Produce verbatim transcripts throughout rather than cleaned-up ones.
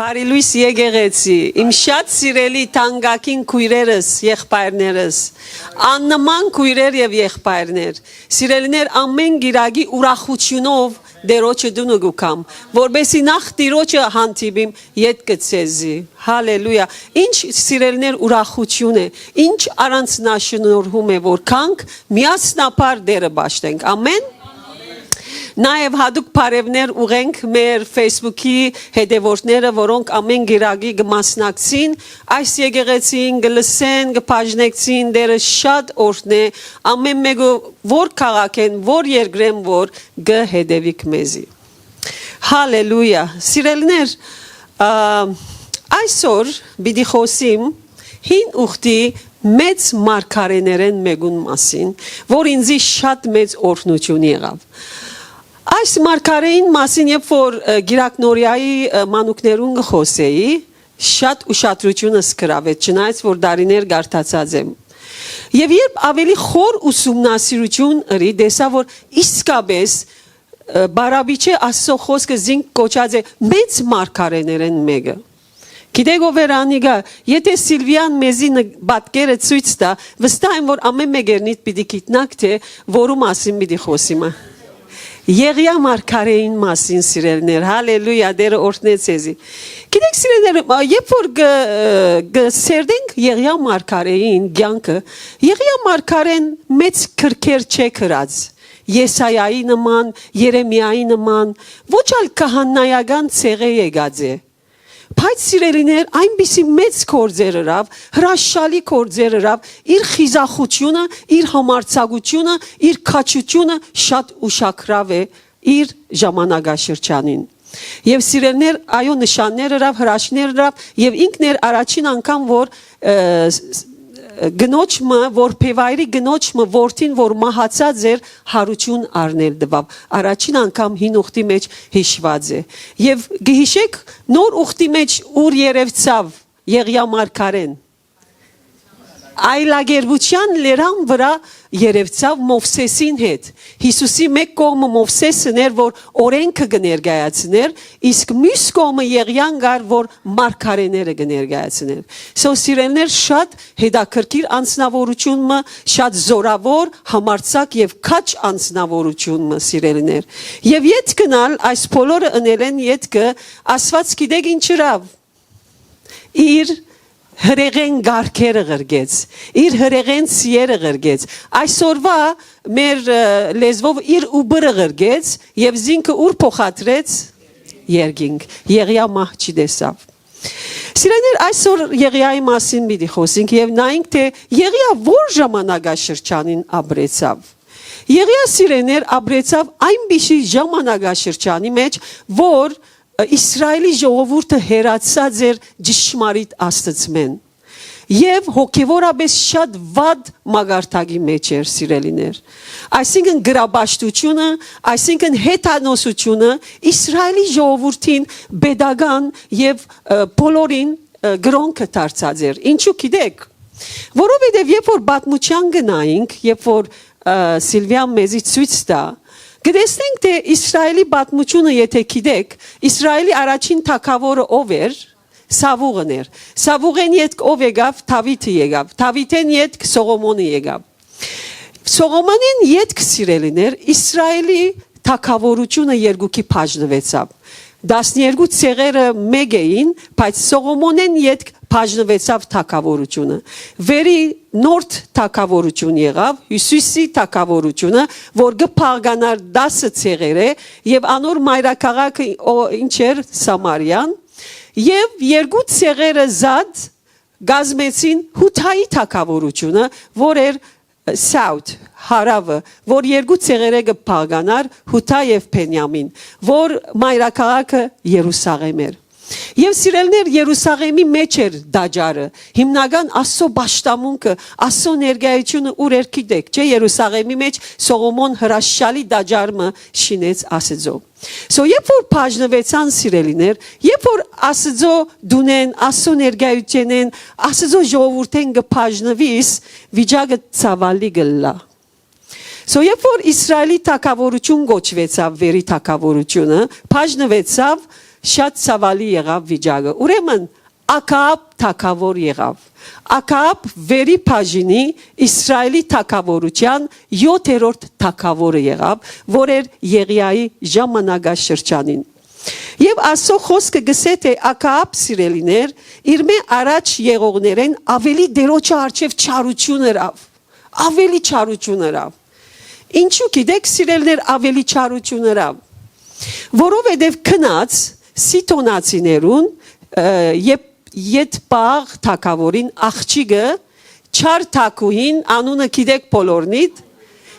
Բարի լոյս, եկեղեցի, իմ շատ սիրելի թանկագին քոյրերս, եղբայրներս, աննման քոյրեր եւ եղբայրներ, սիրելիներ, ամէն կիրակի ուրախութիւնով Տիրոջը տունը կու գամ, որպեսզի նախ Տիրոջը հանդիպիմ, ետքը ձեզի։ Հալելույա։ Ինչ, սիրելիներ, ուրախութիւն է, ինչ առանձնաշնորհում է, որ գանք միասնաբար Տերը պաշտենք։ Ամէն։ Նաեւ յատուկ բարեւներ ուղղենք մեր Facebook-ի հետեւորդները, որոնք ամէն կիրակի կը մասնակցին այս եկեղեցին, կը լսեն, կը բաժնեկցին, Տերը շատ օրհնէ, ամէն մէկը որ քաղաքէն, որ երկրէն որ կը հետեւիք մեզի։ Հալելույա։ Սիրելիներ, ա, այսօր պիտի խօսիմ հին ուխտի մեծ մարգարեներէն մէկուն մասին, որ ինձի շատ մեծ օրհնութիւն եղաւ։ Այս մարգարեին մասին, երբ որ, ը, Կիրակնորիայի, ը, մանուկներուն կը խօսէի, շատ ուշադրութիւնս գրաւեց, չնայած որ տարիներ կարդացած եմ։ Եւ երբ ավելի խոր ուսումնասիրութիւն ըրի, տեսայ, որ իսկապէս, ը, Բարապիչէ Աստծո խօսքը զինք կոչած է մեծ մարգարեներէն մէկը։ Գիտեք ով էր անիկա, եթե Սիլվիան մեզի ն-, պատկերը ցոյց տայ, վստահ եմ, որ ամէն մէկերնիդ պիտի գիտնաք, թէ որու մասին պիտի խօսիմ ա։ Եղիա մարգարեին մասին, սիրելիներ, հալելույա, Տերը օրհնե ձեզի։ Գիտեք, սիրելիներ, ա, երբ որ գ-, գ-, սերտենք Եղիա մարգարեին կեանքը, Եղիա մարգարեն մեծ քրքեր չէ գրած, Եսայայի նման, Երեմիայի նման, ոչ ալ քահանայական ցեղէ եկած է։ Բայց, սիրելիներ, այնպիսի մեծ գործեր ըրաւ, հրաշալի գործեր ըրավ, իր խիզախութիւնը, իր համարձակութիւնը, իր քաջութիւնը շատ ուշագրաւ է իր ժամանակաշրջանին։ Եւ, սիրելիներ, այո, նշաններ ըրաւ, հրաշքներ ըրաւ, եւ ինքն էր առաջին անգամ, որ, ը, ս-, ս-, կնոջ մը, որբեվայրի կնոջ մը որդին, որ մահացած էր, յարութիւն առնել տուաւ։ Առաջին անգամ հին ուխտի մէջ յիշուած է։ Եւ կը յիշեք, նոր ուխտի մէջ ուր երեւցաւ Եղիա մարգարեն։ Այլագերբութեան լերան վրայ երեւցաւ Մովսէսին հետ։ Յիսուսի մէկ կողմը Մովսէսն էր, որ օրէնքը կը ներկայացնէր, իսկ միւս կողմը Եղիան կար, որ մարգարեները կը ներկայացնէր։ So, սիրելիներ, շատ հետաքրքիր անձնաւորութիւն մը, շատ զօրաւոր, համարձակ եւ քաջ անձնաւորութիւն մը, սիրելիներ։ Եւ յետ գնալ, այս բոլորը ընելէն ետքը, Աստուած գիտեք ինչ ըրաւ։ Իր հրեղեն կարգերը ղրկեց, իր հրեղեն սիերը ղրկեց։ Այսօրվա մեր, ը, լեզվով իր ուբրը ղրկեց եւ զինքը ուր փոխադրեց։ Երկինք, Եղիա մահ չի տեսաւ։ Սիրեներ, այսօր Եղիայի մասին պիտի խօսենք եւ նայենք, թէ Եղիա որ ժամանակաշրջանին ապրեցաւ։ Եղիա, սիրեներ, ապրեցաւ այնպիսի ժամանակաշրջանի մեջ, որ, ը, Իսրայելի ժողովուրդը հեռացած էր ճշմարիտ Աստծմէն եւ հոգեւորապէս շատ վատ մակարդակի մեջ էր, սիրելիներ։ Այսինքն՝ գրապաշտությունը, այսինքն՝ հեթանոսությունը Իսրայելի ժողովուրդին պետական եւ, ը, բոլորին, ը, գրոնքը դարձած էր։ Ինչու՞ գիտեք։ Որովհետեւ երբ որ պատմութեան կը նայենք, երբ որ, ը, Սիլվիան մեզի ցոյց տայ, կտեսնենք, թէ Իսրայելի պատմութիւնը, եթե գիտեք, Իսրայելի առաջին թագաւորը ով էր, Սաւուղն էր։ Սաւուղէն ետք ով եկաւ, Դաւիթը եկաւ, Դաւիթէն ետք Սողոմոնը եկաւ։ Սողոմոնէն ետք, սիրելիներ, Իսրայելի թագաւորութիւնը երկուքի բաժնուեցաւ։ Տասներկու ցեղերը մէկ էին, բայց Սողոմոնէն ետք բաժնուեցաւ թագաւորութիւնը։ Վերի նորդ թագաւորութիւն եղաւ, հիւսիսի թագաւորութիւնը, որ կը բաղկանար տասը ցեղերէ, եւ անոր մայրաքաղաքը ո-, ինչ էր, Սամարիան, եւ երկու ցեղերը զատ կազմեցին Յուդայի թագաւորութիւնը, որ էր South, հարաւը, որ երկու ցեղերէ կը բաղկանար, Յուդա եւ Բենիամին, որ մայրաքաղաքը Երուսաղէմ էր։ Եւ, սիրելիներ, Երուսաղէմի մէջ էր տաճարը, հիմնական Աստծո պաշտամունքը, Աստծո ներկայությունը ուր էր, գիտեք, չէ՞, Երուսաղէմի մէջ Սողոմոն հրաշալի տաճար մը շինեց Աստծո։ So, երբ որ բաժնուեցան, սիրելիներ, երբ որ Աստծո տունէն, Աստծո ներկայութենէն, Աստծո ժողովուրդէն կը բաժնուիս, վիճակը ցաւալի կ'ըլլայ։ So, երբ որ Իսրայելի թագաւորութիւն կոչուեցաւ, վերի թագաւորութիւնը, բաժնուեցաւ, Շատ ցաւալի եղաւ վիճակը։ Ուրեմն Աքաապ թագաւոր եղաւ։ Աքաապ վերի բաժինի Իսրայելի թագաւորութեան յոթերորդ թագաւորը եղաւ, որ էր Եղիայի ժամանակաշրջանին։ Եւ Աստծո խօսքը գսէ թէ Աքաապ, սիրելիներ, իրմէ առաջ եղողներէն աւելի Տիրոջը առջեւ չարութիւն ըրաւ, աւելի չարութիւն ըրաւ։ Ինչու՞ գիտեք, սիրելիներ, աւելի չարութիւն ըրաւ, որովհետեւ գնաց Սիդոնացիներուն, ը, Եպ-, Յետպաղ թագաւորին աղջիկը, չար թագուհին, անունը գիտեք բոլորնիդ,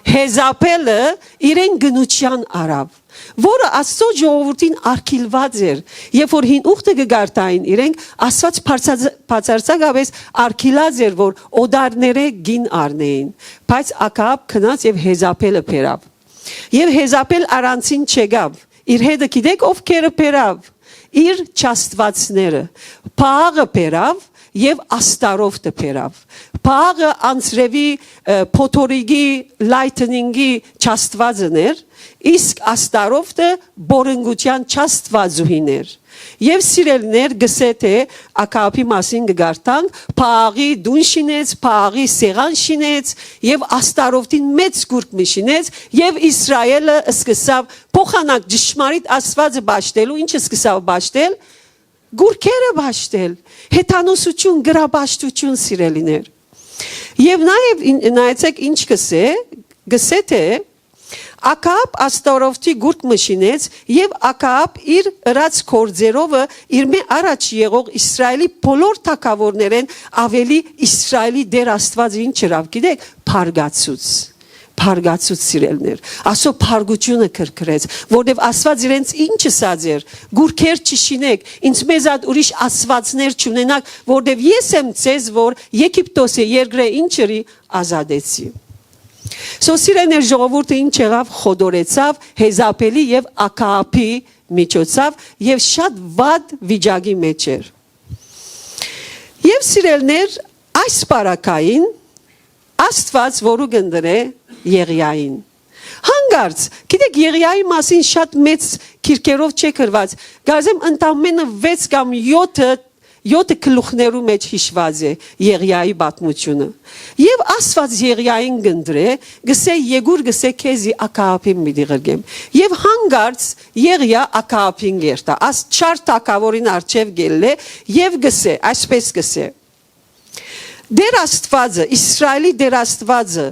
Հեզապէլը, իրեն գնութեան առաւ, որը Աստծո ժողովուրդին արգիլուած էր, երբ որ հին ուխտը կը կարդային իրենք, Աստված բարձած-, բացարձակապէս արգիլած էր, որ օտարներէ կին առնէին, բայց Աքաապ գնաց եւ Հեզապէլը բերաւ։ Եւ Հեզապէլ առանցին չեկաւ։ Իր հետը գիտեք ովքերը բերաւ։ Իր չաստուածները։ Պաղը բերաւ եւ Աստարովտը բերաւ։ Պաղը անձրեւի, ը, փոթորիկի, լայթնինգի չաստուածն էր, իսկ Աստարովտը բորնգութեան չաստուածուհին էր։ Եւ սիրելիներ գսէ թէ Աքաապի մասին կգարտանք, Պաղի դուն շինեց, Պաղի սեղան շինեց եւ Աստարովտին մեծ գուրգ մը շինեց եւ Իսրայելը սկսաւ փոխանակ ճշմարիտ Աստվածը պաշտելու, ինչ սկսաւ պաշտել, գուրգերը պաշտել, հեթանոսություն, գրապաշտություն, սիրելիներ։ Եւ նաեւ ին-, նայեցեք ինչ կսէ, գսէ թէ Աքաապ Աստարովտի գուրգ մը շինեց եւ Աքաապ իր ըրած գործերովը իրմէ առաջ եղող Իսրայելի բոլոր թագաւորներէն աւելի Իսրայելի Տեր Աստվածը ինչ ըրաւ, գիտեք, փարգացուց, փարգացուց, սիրելիներ, Աստծո փարգութիւնը քրքրեց, որտեւ Աստված իրենց ինչ ըսած էր. «Գուրգեր չշինեք, ինձ մեզատ ուրիշ աստվածներ չունենաք, որտեւ ես եմ ձեզ, որ Եգիպտոսի երկրէ ինչ ըրի, ազատեցի»։ So, սիրելիներ, ժողովուրդը ինչ եղաւ, խոտորեցաւ Հեզապէլի եւ Աքաապի միջոցաւ եւ շատ վատ վիճակի մեջ էր։ Եւ, սիրելիներ, այս պարագային Աստված որու կ'ընտրէ, Եղիային։ Հանկարծ, գիտեք, Եղիայի մասին շատ մեծ գիրքերով չէ գրված, կարծեմ ընդամենը վեց կամ յոթը, յոթը գլուխներու մեջ յիշուած է Եղիայի պատմությունը։ Եւ Աստված Եղիային կ'ընտրէ, գսէ, «Եկուր», գսէ, «քեզի Աքաապին պիտի ղրկեմ»։ Եւ հանկարծ Եղիա Աքաապին կ'երթայ, աս չար թագաւորին առջեւ կ'ելլէ եւ գսէ, այսպես գսէ. «Տեր Աստուածը, Իսրայելի Տեր Աստուածը,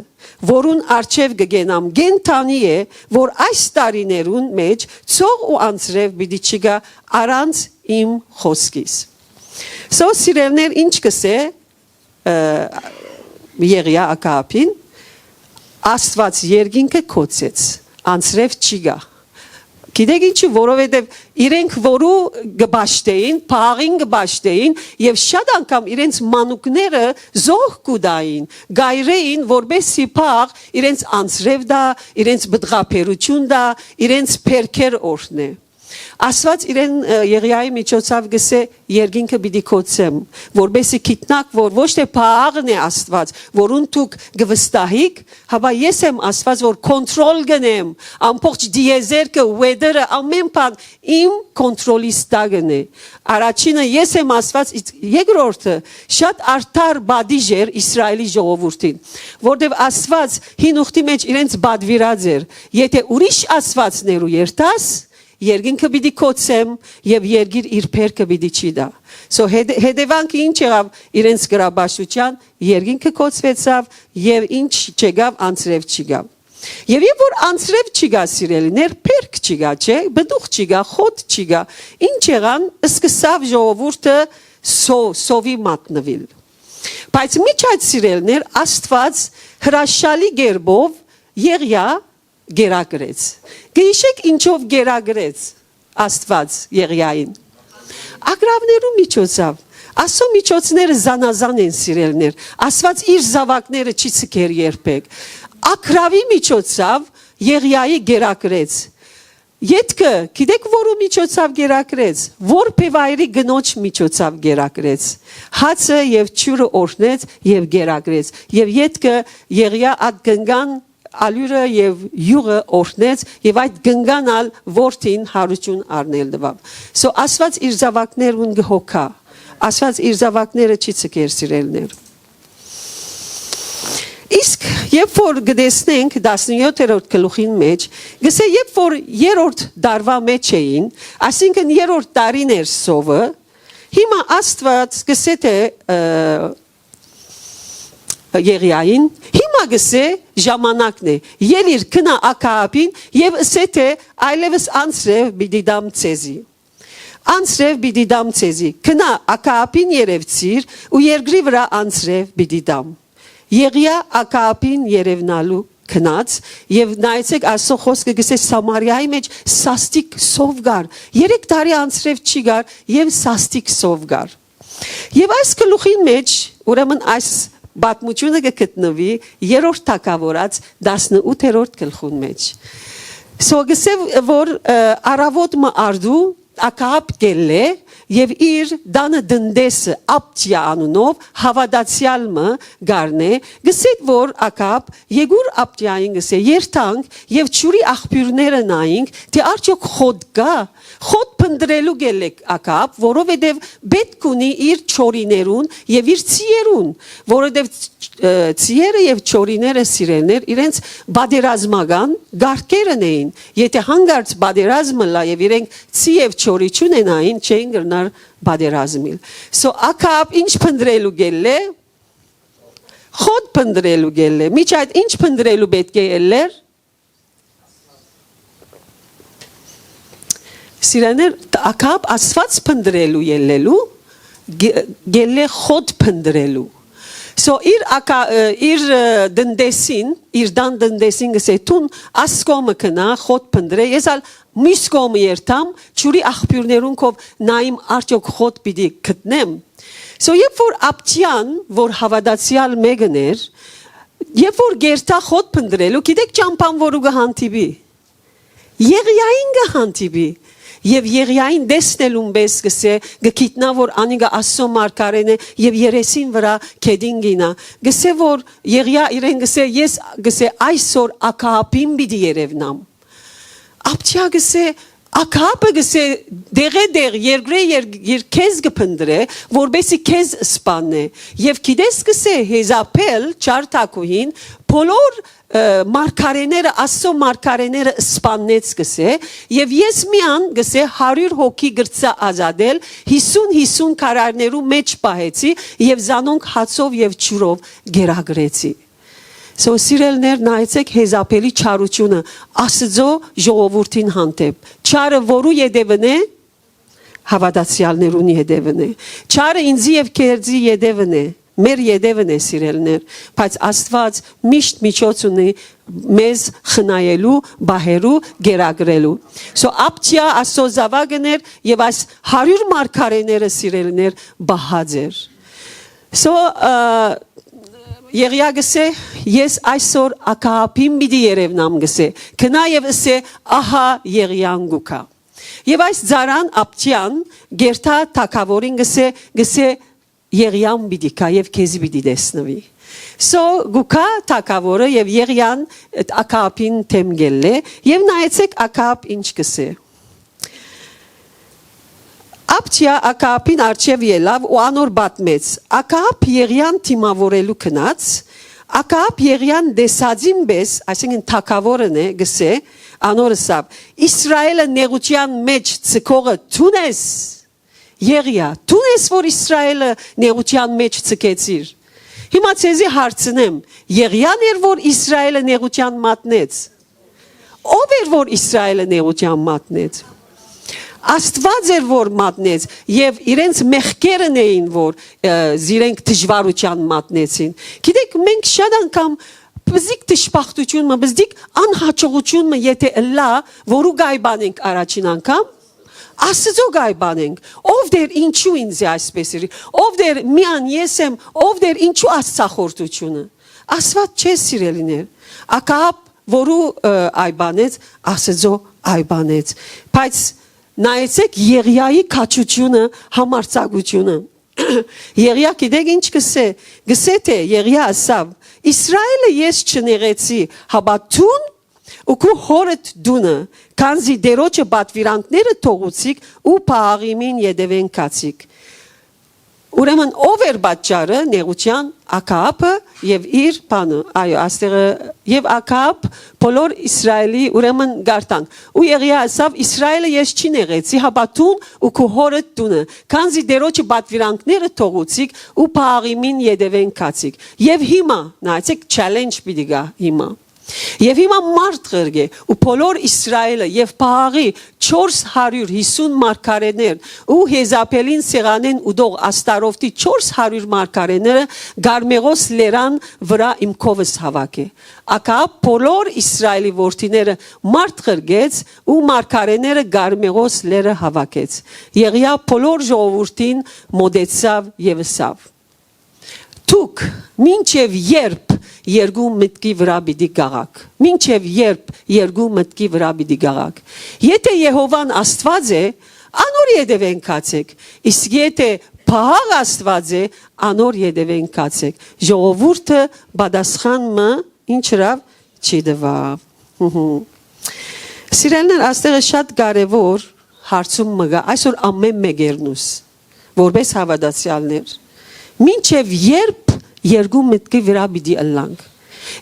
որուն առջեւ կը կենամ, կենդանի է, որ այս տարիներուն մէջ ցող ու անձրեւ պիտի չգայ առանց իմ խօսքիս»։ So, սիրելիներ, ինչ կ'ըսէ, ը, Եղիա Աքաապին, Աստուած երկինքը գոցեց, անձրեւ չի գայ։ Գիտեք ինչու, որովհետեւ իրենք որու կը պաշտէին, Պաղին կը պաշտէին, եւ շատ անգամ իրենց մանուկները զոհ կու տային, կ'այրէին, որպեսզի Պաղ իրենց անձրեւ տայ, իրենց պտղաբերութիւն տայ, իրենց բերքեր օրհնէ։ Աստուած իրեն, ը, Եղիայի միջոցաւ կ'ըսէ. «Երկինքը պիտի գոցեմ, որպեսզի գիտնաք, որ ոչ թէ Պաղն է Աստուած, որուն դուք կը վստահիք, հապա ես եմ Աստուած, որ կոնտրոլ կ'ընեմ, ամբողջ տիեզերքը, weather-ը, ամէն բան իմ կոնտրոլիս տակ է»։ Առաջինը, «Ես եմ Աստուած», իսկ երկրորդը, շատ արդար պատիժ էր Իսրայելի ժողովուրդին, որտեւ Աստուած հին ուխտի մեջ իրենց պատուիրած էր. «Եթէ ուրիշ աստուածներու երթաս, երկինքը պիտի գոցեմ եւ երկիր իր բերքը պիտի չի տայ»։ So, հետե-, հետեւանքը ինչ եղաւ իրենց գրապաշտութեան, երկինքը գոցուեցաւ եւ ինչ չեկաւ, անձրեւ չեկաւ։ Եւ երբ որ անձրեւ չկայ, սիրելիներ, բերք չկայ, չէ՞, բտուղ չկայ, խոտ չկայ, ինչ եղան, սկսաւ ժողովուրդը սո-, սովի մատնուիլ։ Բայց միջ այդ, սիրելիներ, Աստուած հրաշալի կերպով Եղիա կերակրեց։ Կը յիշեք ինչով կերակրեց Աստուած Եղիային։ Ագռաւներու միջոցաւ։ Աստծո միջոցները զանազան են, սիրելիներ։ Աստված իր զաւակները չի ցկեր երբեք։ Ագռավի միջոցաւ Եղիայի կերակրեց։ Ետքը, գիտեք որու միջոցաւ կերակրեց, որ բեւայրի կնոջ միջոցաւ կերակրեց։ Հացը եւ ջուրը օրհնեց եւ կերակրեց։ Եւ ետքը Եղիա ատ կնկան ալիւրը եւ իւղը օրհնեց եւ այդ կնկան ալ որդին յարութիւն առնել տուաւ։ So Աստուած իր զաւակներուն կը հոգայ։ Աստուած իր զաւակները չի ցկեր, սիրելիներ։ Իսկ երբ որ կը տեսնենք տասնեթերորդ գլուխին մէջ, կսէ, երբ որ երրորդ տարուայ մէջ էին, այսինքն երրորդ տարին էր սովը, հիմա Աստուած կսէ, թէ, ը, Եղիային, հիմա կսէ, ժամանակն է, ելիր, գնա Աքաաբին եւ ըսէ, թէ այլեւս անձրեւ պիտի տամ ձեզի։ Անձրեւ պիտի տամ ձեզի, գնա Աքաաբին երեւցիր ու երկրի վրայ անձրեւ պիտի տամ։ Եղիա Աքաաբին երեւնալու գնաց եւ նայեցէք, Աստուծոյ խօսքը կսէ, Սամարիայի մէջ սաստիկ սով կար, երեք տարի անձրեւ չի կար եւ սաստիկ սով կար։ Եւ այս գլուխին մէջ, ուրեմն այս պատմութիւնը կը գտնուի երրորդ թագաւորաց տասնութերորդ գլխուն մէջ։ So կսէ, որ, ը, առաւօտ մը արդու Աքաապ կ'ելլէ եւ իր տանը տնտեսը Աբտիա անունով հաւատացեալ մը կ'առնէ, կսէ, որ Աքաապ եկուր Աբտիային, կսէ, երթանք եւ ջուրի աղբիւրները նայինք, թէ արդեօք խոտ կա, խոտ փնտռելու կ'ելլէ Աքաապ, որովհետեւ պէտք ունի իր չորիներուն եւ իր ձիերուն, որովհետեւ, ը, ձիերը եւ չորիները, սիրելիներ, իրենց պատերազմական կարգերն էին։ Եթէ հանկարծ պատերազմ ըլլայ եւ իրենք ձի եւ չորի չունենային, չէին կրնար պատերազմիլ։ So Աքաապ ինչ փնտռելու կ'ելլէ, խոտ փնտռելու կ'ելլէ։ Միջ այդ ինչ փնտռելու պէտք է ելլեր։ Սիրելիներ, Աքաապ Աստուած փնտռելու ելլելու, գ-, գելլէ խոտ փնտռելու։ So իր ակա-, ը, իր, ը, տնտեսին, իր տան տնտեսին կսէ, դուն աս կողմը գնա, խոտ փնտռէ, ես ալ մյուս կողմը երթամ, ջուրի աղբիւրներուն քով նայիմ արդեօք խոտ պիտի գտնեմ։ So երբ որ Աբտիան, որ հաւատացեալ մէկն էր, երբ որ գերթայ խոտ փնտռելու, գիտեք ճամբան որու կը հանդիպի։ Եղիային կը հանդիպի։ Եւ Եղիային տեսնելուն պէս կսէ, կը գիտնայ, որ անիկա Աստուծոյ մարգարէն է եւ երեսին վրայ գետին կ'իյնայ։ Կսէ, որ Եղիա իրեն կսէ, ես կսէ այսօր Աքաապին պիտի երեւնամ։ Աբտիա կսէ, Աքաապը կսէ, դեղէ դեղ, երկրէ եր-, եր-, քեզ կը փնտռէ, որպեսի քեզ սպաննէ։ Եւ գիտես կսէ, Հեզապել, չար թագուհին, բոլոր, ը, մարգարէները, Աստուծոյ մարգարէները սպաննեց կսէ, եւ ես միան կսէ հարիւր հոգի կրցայ ազատել, հիսուն, հիսուն քարայրներու մէջ պահեցի եւ զանոնք հացով եւ ջուրով կերակրեցի։ So, սիրելիներ, նայեցէք Հեզապելի չարութիւնը Աստուծոյ ժողովուրդին հանդէպ։ Չարը որու ետեւն է, հաւատացեալներուն ետեւն է։ Չարը ինծի եւ քեզի ետեւն է, մեր ետեւն է, սիրելիներ, բայց Աստուած միշտ միջոց ունի մեզ խնայելու, պահելու, կերակրելու։ So, Աբտիա Աստուծոյ զաւակն էր եւ այս հարիւր մարգարէները, սիրելիներ, պահած էր։ So, ը, Եղիա կսէ, ես այսօր Աքաապին պիտի երևնամ կսէ, գնա եւ ըսէ, ահա Եղիան կուքա։ Եւ այս ծառան Աբտիան գերթայ թագաւորին կսէ, կսէ, Եղիան պիտի գայ եւ քեզի պիտի տեսնուի։ So, կուքա թագաւորը եւ Եղիան Աքաապին դէմ կ'ելլէ եւ նայեցէք Աքաապ ինչ կսէ։ Աբտիա Աքաապին առջեւ ելաւ ու անոր պատմեց։ Աքաապ Եղիան դիմաւորելու գնաց, Աքաապ Եղիան տեսածին պէս, այսինքն թագաւորն է, կսէ, անոր ըսաւ. «Իսրայէլը նեղութեան մէջ ձգողը դո՞ւն ես, Եղիա, դո՞ւն ես, որ Իսրայէլը նեղութեան մէջ ձգեցիր»։ Հիմա ձեզի հարցնեմ, Եղիա՞ն էր, որ Իսրայէլը նեղութեան մատնեց։ Ո՞վ էր, որ Իսրայէլը նեղութեան մատնեց։ Աստուած էր, որ մատնեց, եւ իրենց մեղքերն էին, որ, ը, զիրենք դժուարութեան մատնեցին։ Գիտեք, մենք շատ անգամ բզիկ դժբախտություն մը, բզիկ անհաջողություն մը եթէ ըլլայ, որու կ'այբանենք առաջին անգամ, Աստուծոյ կ'այբանենք։ Ով Տէր, ինչու ինձ է այսպես ըրի։ Ով Տէր, միան ես եմ, ով Տէր, ինչու այս ցախորտությունը։ Աստուած չէ, սիրելիներ։ Աքաապ որու, ը, այբանեց, Աստուծոյ այբանեց։ Բայց նայեցեք Եղիայի քաջությունը, համարձակությունը։ Եղիա, գիտեք ինչ կսե, կսե թէ Եղիա ըսաւ. «Իսրայէլը ես չնեղեցի, հապա դուն ու քու հօրդ տունը, քանզի Տէրոջը պատուիրանքները թողուցիք ու Պաղաղիմին ետեւէն գացիք»։ Ուրեմն ո՞վ էր պատճառը նեղութեան? Աքաաբը եւ իր բանը, այո, աստեղը, եւ Աքաաբ բոլոր Իսրայէլի, ուրեմն գարտանք։ Ու Եղիա ըսաւ. «Իսրայէլը ես չի նեղեցի, հապա դուն ու քու հօրդ տունը, քանզի Տէրոջը պատուիրանքները թողուցիք ու Պաղաղիմին ետեւէն գացիք»։ Եւ հիմա, նայեցեք, challenge պիտի գայ հիմա։ Եւ հիմա մարդ ղրկէ ու բոլոր Իսրայէլը եւ Պաղաղի չորս հարիւր յիսուն մարգարէներ ու Յեզապէլին սեղանէն ուտող Աստարովթի չորս հարիւր մարգարէները Կարմեղոս լերան վրայ իմ քովս հաւաքէ։ Աքաաբ բոլոր Իսրայէլի որդիները մարդ ղրկեց ու մարգարէները Կարմեղոս լերը հաւաքեց։ Եղիա բոլոր ժողովուրդին մօտեցաւ եւ ըսաւ. «Դուք մինչեւ ե՞րբ երկու մտքի վրայ պիտի կաղաք, մինչեւ ե՞րբ երկու մտքի վրայ պիտի կաղաք։ Եթէ Եհովան Աստուած է, անոր ետեւէն գացէք, իսկ եթէ Պաղաղ Աստուած է, անոր ետեւէն գացէք»։ Ժողովուրդը պատասխան մը ինչ ըրաւ, չի տուաւ։ Հհ։ Սիրելիներ, աստեղը շատ կարեւոր հարցում մը կայ, այսօր ամէն մէկերնուս, որպէս հաւատացեալներ, մինչեւ ե՞րբ երկու մտքի վրայ պիտի ըլլանք։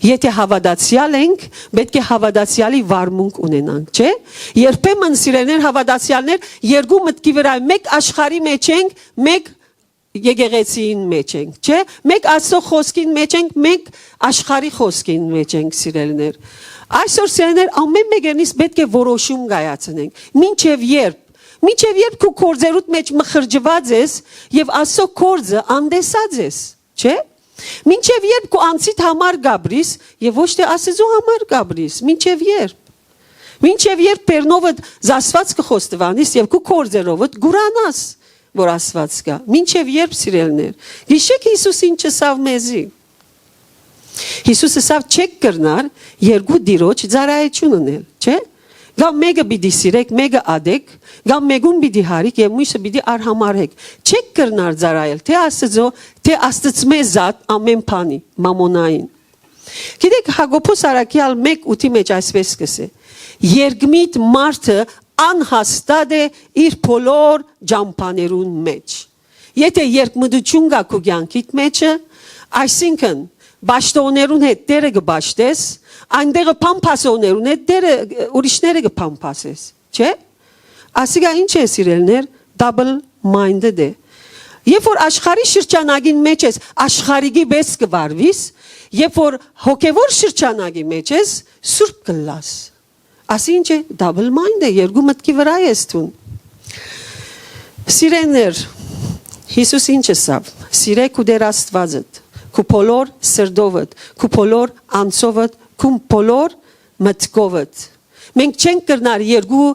Եթէ հաւատացեալ ենք, պէտք է հաւատացեալի վարմունք ունենանք, չէ՞։ Երբեմն, սիրելիներ, հաւատացեալներ, երկու մտքի վրայ, մէկ աշխարհի մէջ ենք, մէկ եկեղեցիին մէջ ենք, չէ՞։ Մէկ Աստծո խօսքին մէջ ենք, մէկ աշխարհի խօսքին մէջ ենք, սիրելիներ։ Այսօր, սիրելիներ, ամէն մէկերնից պէտք է որոշում կայացնենք։ Մինչեւ ե՞րբ։ Մինչեւ ե՞րբ քու գործերուդ մէջ մխրճուած ես եւ Աստծո գործը անտեսած ես, չէ՞։ Մինչեւ ե՞րբ քու անձիդ համար կ'ապրիս եւ ոչ թէ Աստծո համար կ'ապրիս, մինչեւ ե՞րբ։ Մինչեւ ե՞րբ բերնովդ զասված կը խոստովանիս եւ քու գործերովդ կ'ուրանաս, որ Աստուած կայ։ Մինչեւ ե՞րբ, սիրելիներ։ Յիշեք Յիսուս ինչ ըսաւ մեզի։ Յիսուս ըսաւ. «Չէք կրնար երկու տիրոջ ծառայութիւն ընել», չէ՞։ Կամ մէկը պիտի սիրեք, մէկը ատեք, կամ մէկուն պիտի յարիք եւ մոյսը պիտի արհամարհեք։ Չէք կրնար ծառայել թէ Աստծո, թէ Աստծմէ զատ ամէն բանի, մամոնային։ Գիտեք, Յակոբոս առաքեալ մէկ ութի մէջ այսպէս կ'ըսէ. «Երկմիտ մարդը անհաստատ է իր բոլոր ճամբաներուն մէջ»։ Եթէ երկմտութիւն կայ քու կեանքիդ մէջը, այսինքն պաշտօներուն հետ Տէրը կը պաշտես, այնտեղը փամփասողներուն հետ Տէրը, ուրիշները կը փամփասես, չէ՞։ Ասիկա ինչ է, սիրելիներ, double minded է։ Երբ որ աշխարհի շրջանակին մէջ ես, աշխարհիկի պէս կը վարվիս, երբ որ հոգեվոր շրջանակի մէջ ես, սուրբ կ'ըլլաս։ Ասի ինչ է, double mind է, երկու մտքի վրայ ես դուն։ Սիրելիներ, Յիսուս ինչ ըսաւ. «Սիրէ քու Տէր Աստուածդ, քու բոլոր սրտովդ, քու բոլոր անձովդ, քու բոլոր մտքովդ»։ Մենք չենք կրնար երկու,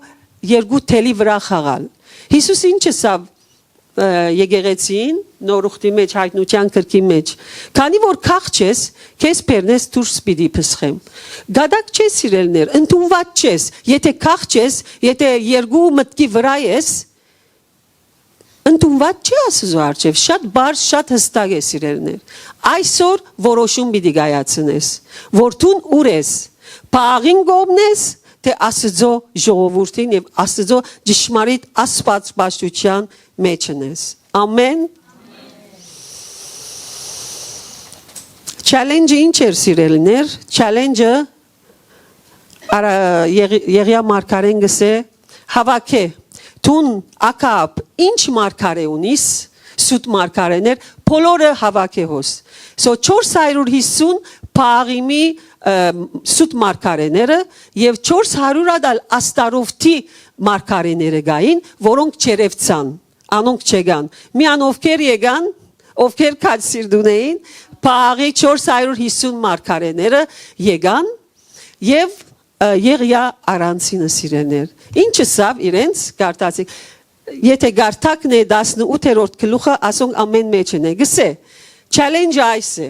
երկու թելի վրայ խաղալ։ Յիսուս ինչ ըսաւ, ը, եկեղեցին, Նոր Ուխտի մէջ, Յայտնութեան գրքի մէջ. «Քանի որ քաղջ ես, քեզ բերնէս դուրս պիտի փսխեմ»։ Գատակ չես, սիրելիներ, ընդունուած չես, եթէ քաղջ ես, եթէ երկու մտքի վրայ ես, ընդունուած չէ Աստուծոյ առջեւ, շատ պարզ, շատ յստակ է, սիրելիներ։ Այսօր որոշում պիտի կայացնես, որ դուն ուր ես, Պաղաղին կողմն ես, թէ Աստուծոյ ժողովուրդին եւ Աստուծոյ ճշմարիտ աստվածպաշտութեան մէջն ես։ Ամեն։ Challenge-ը ինչ էր, սիրելիներ։ Challenge-ը արա-, Եղի-, Եղիա մարգարեն կ'ըսէ. «Հաւաքէ, դուն, Աքաապ, ինչ մարգարէ ունիս, սուտ մարգարէներ, բոլորը հաւաքէ հոս»։ So, չորս հարիւր յիսուն Պաղաղիմի, ը, սուտ մարգարէները եւ չորս հարիւր ատալ Աստարովթի մարգարէները կային, որոնք չերեւցան, անոնք չեկան։ Միան ովքեր եկան, ովքեր քաջ սիրտ ունէին, Պաղաղի չորս հարիւր յիսուն մարգարէները եկան եւ, ը, Եղիա առանցինը, սիրելիներ։ Ինչ ըսաւ իրենց, կարդացի, եթէ կարդակն է տասնութերորդ գլուխը, ասոնք ամէն մէջն է, կ'ըսէ. Challenge-ը այս է.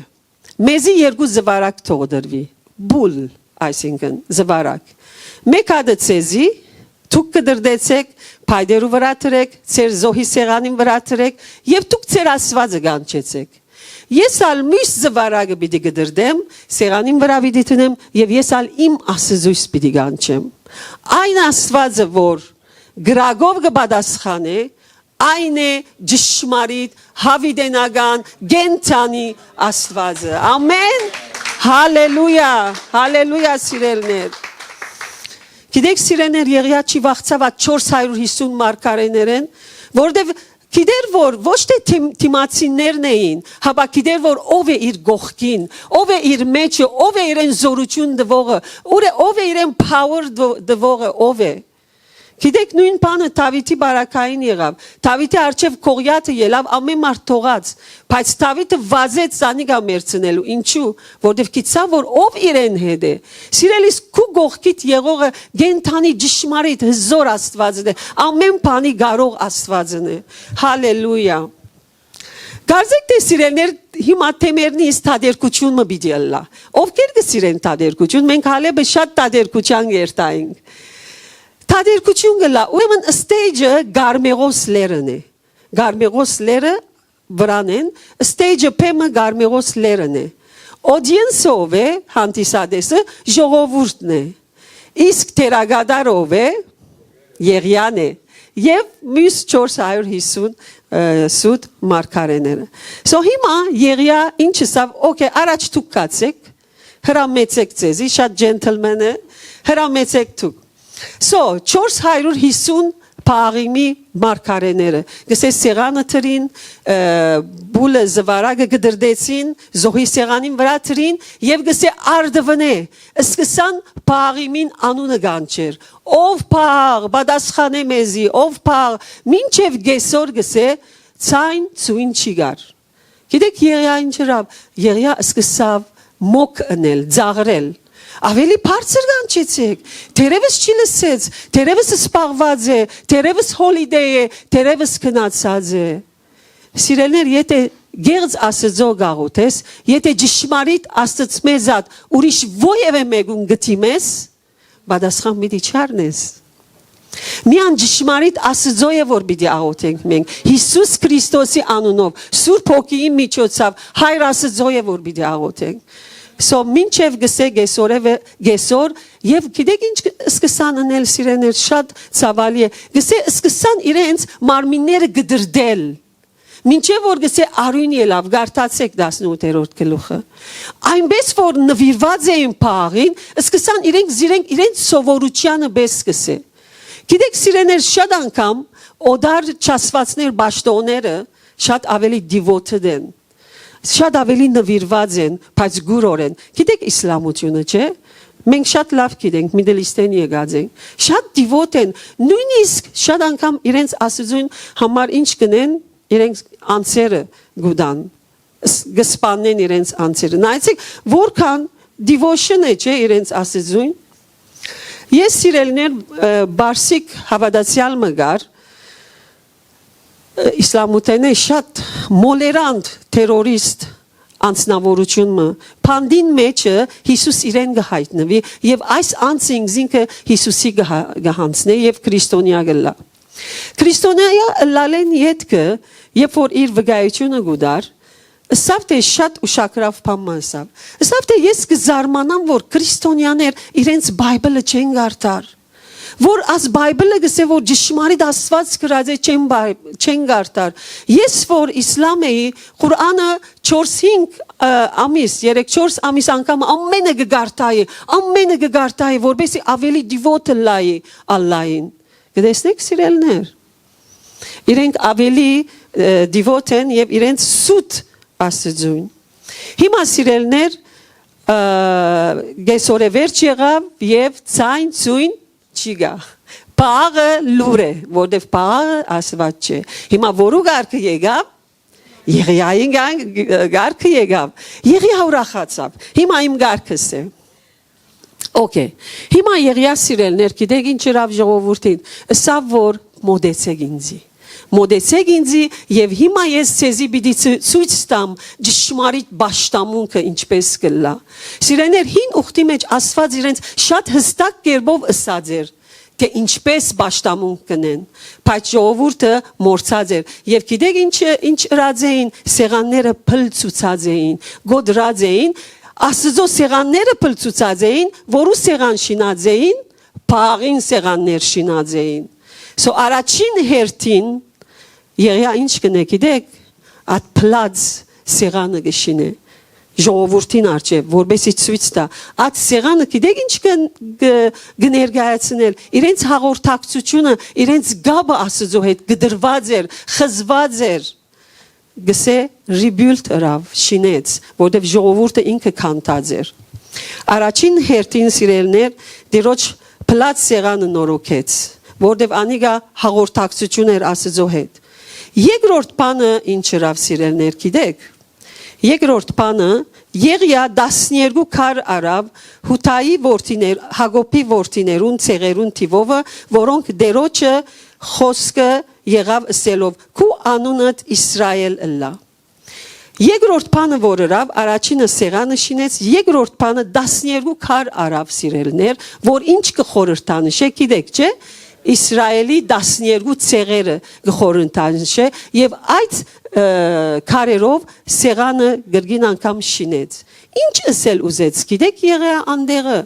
«Մեզի երկու զուարակ թող տրուի»։ Բուլ, այսինքն, զուարակ։ «Մէկ հատը ձեզի, դուք կը դրդեցէք, փայտերու վրայ դրէք, ձեր զոհի սեղանին վրայ դրէք եւ դուք ձեր Աստուածը կանչեցէք։ Ես ալ միւս զուարակը պիտի կդրդեմ, սեղանին վրայ պիտի դնեմ եւ ես ալ իմ Աստուծոյս պիտի կանչեմ։ Այն Աստուածը, որ կրակով կը պատասխանէ, այն է ճշմարիտ, յաւիտենական, կենդանի Աստուածը։ Ամեն։ Հալելույա, հալելույա, սիրելիներ։ Գիտեք, սիրելիներ, Եղիա չի վախցաւ այդ չորս հարիւր հիսուն մարգարէներէն, որտեւ գիտեր, որ ոչ թէ դիմ-, դիմացիններն էին, հապա գիտեր, որ ով է իր կողքին, ով է իր մէջը, ով է իրեն զօրութիւն տուողը, ուր է, ով է իրեն power տու-, տուողը, ով է։ Գիտեք, նոյն բանը Դաւիթի պարագային եղաւ։ Դաւիթի առջեւ Գողիաթը ելաւ, ամէն մարդ թողած, բայց Դաւիթը վազեց զանիկա մեռցնելու։ Ինչու՞, որտեւ գիտցաւ, որ ով իրեն հետ է։ Սիրելիս, քու կողքիդ եղողը կենդանի, ճշմարիտ, հզօր Աստուածն է, ամէն բանի կարող Աստուածն է։ Հալելույա։ Կարծեք թէ, սիրելիներ, հիմա թէ մեռնի, իս թատերգութիւն մը պիտի ըլլայ։ Ովքեր կը սիրեն թատերգութիւն, մենք հալէ շատ թատերգութեան կ'երթայինք։ Թատերգութիւն կ'ըլլայ, ուրեմն stage-ը Կարմեղոս լեռն է։ Կարմեղոս լեռը վրան են, stage-ը բեմը Կարմեղոս լեռն է։ Audience-ը ով է, հանդիսատեսը ժողովուրդն է։ Իսկ դերակատար ով է, Եղիան է, եւ միւս չորս հարիւր հիսուն, ը, սուտ մարգարէները։ So հիմա Եղիա ինչ ըսաւ, օքէ, առաջ դուք գացէք, հրամեցեք ձեզի, շատ gentleman է, հրամեցեք դուք։ So չորս հարիւր հիսուն Պաղիմի մարգարէները, գսե, սեղանը դրին, ը, բուլը, զուարակը կդրդեցին, զոհի սեղանին վրայ դրին եւ գսե, արդուընէ սկսան Պաղիմին անունը կանչեր։ Ով Պաղ, պատասխանէ մեզի, ով Պաղ, մինչեւ կեսօր գսե, ցայն ցոյն չի գար։ Գիտեք, Եղիա ինչ ըրաւ, Եղիա սկսաւ մոք ընել, ծաղրել։ Աւելի բարձր կանչեցեք, թերեւս չի լսեց, թերեւս սպաղուած է, թերեւս holiday է, թերեւս գնացած է։ Սիրելիներ, եթէ գեղձ Աստծոյ գաղութ ես, եթէ ճշմարիտ Աստծմէ զատ ուրիշ ոեւէ մեկուն գտիմես, պատասխան պիտի չառնես։ Միան ճշմարիտ Աստծոյ է որ պիտի աղոթենք մենք, Յիսուս Քրիստոսի անունով, Սուրբ Հոգիի միջոցաւ, Հայր Աստծոյ է որ պիտի աղոթենք։ So մինչեւ գսե կեսօրը, կեսօր, եւ գիտեք ինչ սկսան ընել, սիրելիներ, շատ ցաւալի է, գսե սկսան իրենց մարմինները կդրդել, մինչեւ որ գսե արիւն ելաւ, կարդացեք տասնութերորդ գլուխը։ Այնպէս որ նուիրուած էին Պաղին, սկսան իրենք, իրենք, իրենց սովորութեանը պէս գսե։ Գիտեք, սիրելիներ, շատ անգամ օտար չասվածներ, պաշտօնները շատ աւելի devoted են, շատ աւելի նուիրուած են, բայց գուրոր են։ Գիտեք, իսլամությունը, չէ՞։ Մենք շատ լաւ գիտենք, Middle East-էն եկած ենք։ Շատ devote են, նոյնիսկ շատ անգամ իրենց Աստուծոյն համար ինչ կ'ընեն, իրենք անձերը կ'ուտան, ս-, կ'սպաննեն իրենց անձերը։ Նայեցեք, որքան devotion է, չէ՞, իրենց Աստուծոյն։ Ես, սիրելիներ, ը, պարսիկ հաւատացեալ մը կար, ը, իսլամութենէ շատ մոլերանդ, թերորիստ անձնաւորութիւն մը, բանտին մէջը Յիսուս իրեն կը յայտնուի եւ այս անձը ինքզինքը Յիսուսի կը հա-, կը յանձնէ եւ քրիստոնեայ կ'ըլլայ։ Քրիստոնեայ ըլլալէն ետքը, երբ որ իր վկայութիւնը կու տար, ըսաւ թէ շատ ուշագրաւ բան մը ըսաւ։ Ըսաւ թէ ես կը զարմանամ որ քրիստոնեաներ իրենց Bible-ը չեն կարդար, որ աս Bible-ը գսե որ ճշմարիտ Աստուած գրած է, չեն Bi-, չեն կարդար։ Ես որ իսլամ էի, Ղուրանը չորս հինգ, ը, ամիս, երեք չորս ամիս անգամ ամենը կը կարդայի, ամենը կը կարդայի, որպեսզի աւելի devote ըլլայի Ալլային։ Կտեսնեք, սիրելիներ, իրենք աւելի, ը, devote են եւ իրենց սուտ Աստծուն։ Հիմա, սիրելիներ, ը, կեսօրէ վերջ եղաւ եւ ցայն ցոյն չի գա։ Պաղը լուր է, որտեւ պաղը Աստուած չէ։ Հիմա որու կարգը եկաւ, Եղիային կան-, կարգը եկաւ։ Եղիա ուրախացաւ։ Հիմա իմ կարգս է։ Okay։ Հիմա Եղիա, սիրելիներ, գիտեք ինչ ըրաւ ժողովուրդին, ըսաւ որ մոտեցեք ինձի։ Մոտեցեք ինձի եւ հիմա ես ձեզի պիտի ցու-, ցոյց տամ ճշմարիտ պաշտամունքը ինչպես կ'ըլլայ։ Սիրելիներ, հին ուխտի մէջ Աստուած իրենց շատ յստակ կերպով ըսած էր, թէ ինչպէս պաշտամունք կ'ընեն, բայց ժողովուրդը մոռցած էր։ Եւ գիտէք ինչը, ինչ ըրած էին, սեղանները փլցուցած էին, գոդրած էին, Աստուծոյ սեղանները փլցուցած էին, որու սեղան շինած էին, Պաղին սեղաններ շինած էին։ So առաջին հերթին Եղիա ինչ կ'ընէ, գիտէք, այդ փլած սեղանը կը շինէ ժողովուրդին առջեւ, որպեսզի ցոյց տայ։ Այդ սեղանը գիտէք ինչ կը, կը, կը ներկայացնել, իրենց հաղորդակցությունը, իրենց կապը Աստուծոյ հետ կտրուած էր, խզուած էր, գսէ rebuild ըրաւ, շինեց, որտեւ ժողովուրդը ինքը քանդած էր։ Առաջին հերթին, սիրելիներ, Տիրոջ փլած սեղանը նորոգեց, որտեւ անիկա հաղորդակցություն էր Աստուծոյ հետ։ Երկրորդ բանը ինչ ըրաւ, սիրելիներ, գիտեք։ Երկրորդ բանը, Եղիա տասներկու քար առաւ Յուդայի որդիներ, Յակոբի որդիներուն ցեղերուն թիւովը, որոնք Տիրոջը խօսքը եղաւ ըսելով. «Քու անունդ Իսրայէլ ըլլայ»։ Երկրորդ բանը որ ըրաւ, առաջինը սեղանը շինեց, երկրորդ բանը տասներկու քար առաւ, սիրելիներ, որ ինչ կը խորհրդանշէ, գիտեք չէ, Իսրայէլի տասներկու ցեղերը կը խորհրդանշէ, եւ այդ, ը, քարերով սեղանը կրկին անգամ շինեց։ Ինչ ըսել ուզեց, գիտեք, Եղիա անտեղը,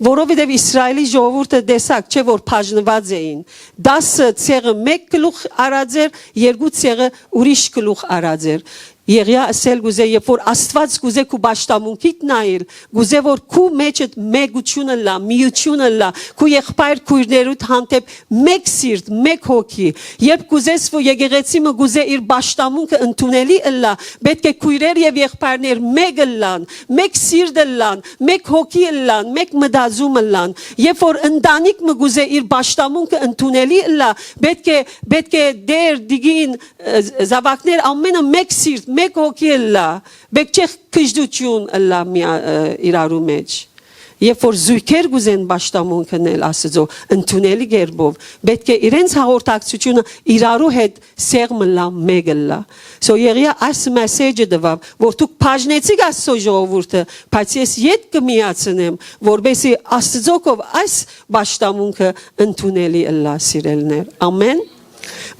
որովհետեւ Իսրայէլի ժողովուրդը տեսակ չէ, որ բաժնուած էին, տասը ցեղը մէկ գլուխ առած էր, երկու ցեղը ուրիշ գլուխ առած էր։ Եղիա ըսել կուզէ, երբ որ Աստուած կուզէ քու պաշտամունքիդ նայիլ, կուզէ որ քու մէջդ մէկութիւն ըլլայ, միութիւն ըլլայ, քու եղբայր քոյրներուդ հանդէպ մէկ սիրտ, մէկ հոգի։ Երբ կուզես որ եկեղեցի մը կուզէ իր պաշտամունքը ընդունելի ըլլայ, պէտք է քոյրեր եւ եղբայրներ մէկ ըլլան, մէկ սիրտ ըլլան, մէկ հոգի ըլլան, մէկ մտածում ըլլան։ Երբ որ ընտանիք մը կուզէ իր պաշտամունքը ընդունելի ըլլայ, պէտք է, պէտք է դեր, դիգին, ը, զաւակներ ամէնքը մէկ սիրտ, մէկ հոգի ըլլայ, պէտք չէ քժդութիւն ըլլայ մի, ը, իրարու մէջ։ Երբ որ զոյգեր կուզեն պաշտամունք ընել Աստուծոյ ընդունելի կերպով, պէտք է իրենց հաղորդակցությունը իրարու հետ սեղմ ըլլայ, մէկ ըլլայ։ So Եղիա այս մեսեջը տուաւ, որ դուք բաժնեցիք Աստուծոյ ժողովուրդը, բայց ես ետ կը միացնեմ, որպեսզի Աստուծոյ կով այս պաշտամունքը ընդունելի ըլլայ, սիրելիներ։ Ամեն։